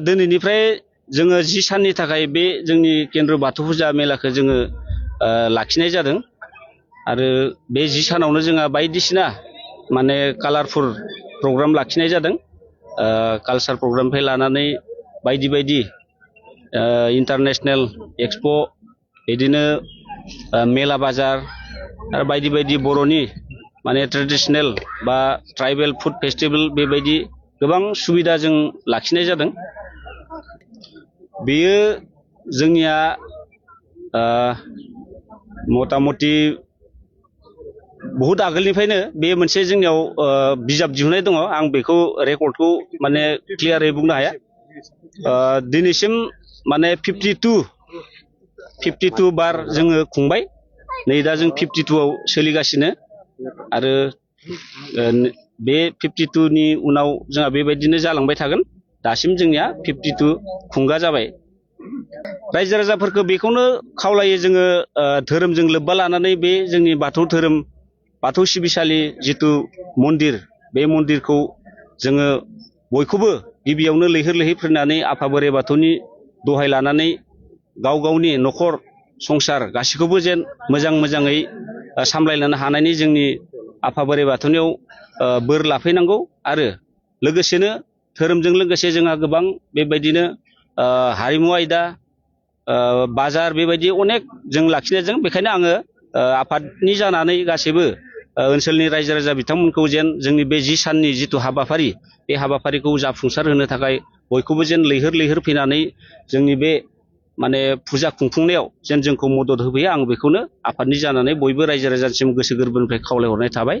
दिनैनिफ्राय जोङो 10 साननि थाखाय बे जोंनि केन्द्र बाथौ फुजा मेलाखौ जोङो लाखिनाय जादों आरो बे 10 सानावनो जोंहा बायदिसिना माने कालारफुल प्रग्राम लाखिनाय जादों कालचार प्रग्रामनिफ्राय लानानै बायदि बायदि इन्टारनेशनेल एक्सप' बिदिनो मेला बाजार आरो बायदि बायदि बर'नि माने ट्रेडिशनेल बा ट्राइबेल फुड फेस्टिभेल बेबायदि गोबां सुबिदा जों लाखिनाय जादों। बेयो जोंनिया मथा मथि बहुत आगोलनिफ्रायनो बे मोनसे जोंनियाव बिजाब दिहुननाय दङ आं बेखौ रेकर्डखौ माने क्लियारै बुंनो हाया दिनैसिम माने 52 बार जोङो खुंबाय नै दा जों 52आव सोलिगासिनो आरो बे 52नि उनाव जोंहा बेबायदिनो जालांबाय थागोन दासिम जोंनिया 52 खुंगा जाबाय। रायजो राजाफोरखौ बेखौनो खावलायो जोङो धोरोमजों लोब्बा लानानै बे जोंनि बाथौ धोरोम बाथौ सिबिसालि जिथु मन्दिर बे मन्दिरखौ जोङो बयखौबो गिबियावनो लैहोर लैहोर फैनानै आफा बोराइ बाथौनि दहाय लानानै गाव गावनि न'खर संसार गासैखौबो जेन मोजाङै सामलायलांनो हानायनि जोंनि आफा बोराइ बाथौनियाव बोर लाफैनांगौ आरो लोगोसेनो धोरोमजों लोगोसे जोंहा गोबां बेबायदिनो हारिमु आयदा बाजार बेबायदि अनेक जों लाखिनायजों बेखायनो आङो आफादनि जानानै गासैबो ओनसोलनि रायजो राजा बिथांमोनखौ जेन जोंनि बे 10 साननि जिथु हाबाफारि बे हाबाफारिखौ जाफुंसार होनो थाखाय बयखौबो जेन लैहोर लैहोर फैनानै जोंनि बे माने फुजा खुंफुंनायाव जेन जोंखौ मदद होफैयो आं बेखौनो आफादनि जानानै बयबो रायजो राजासिम गोसो गोरबोनिफ्राय खावलायहरनाय थाबाय।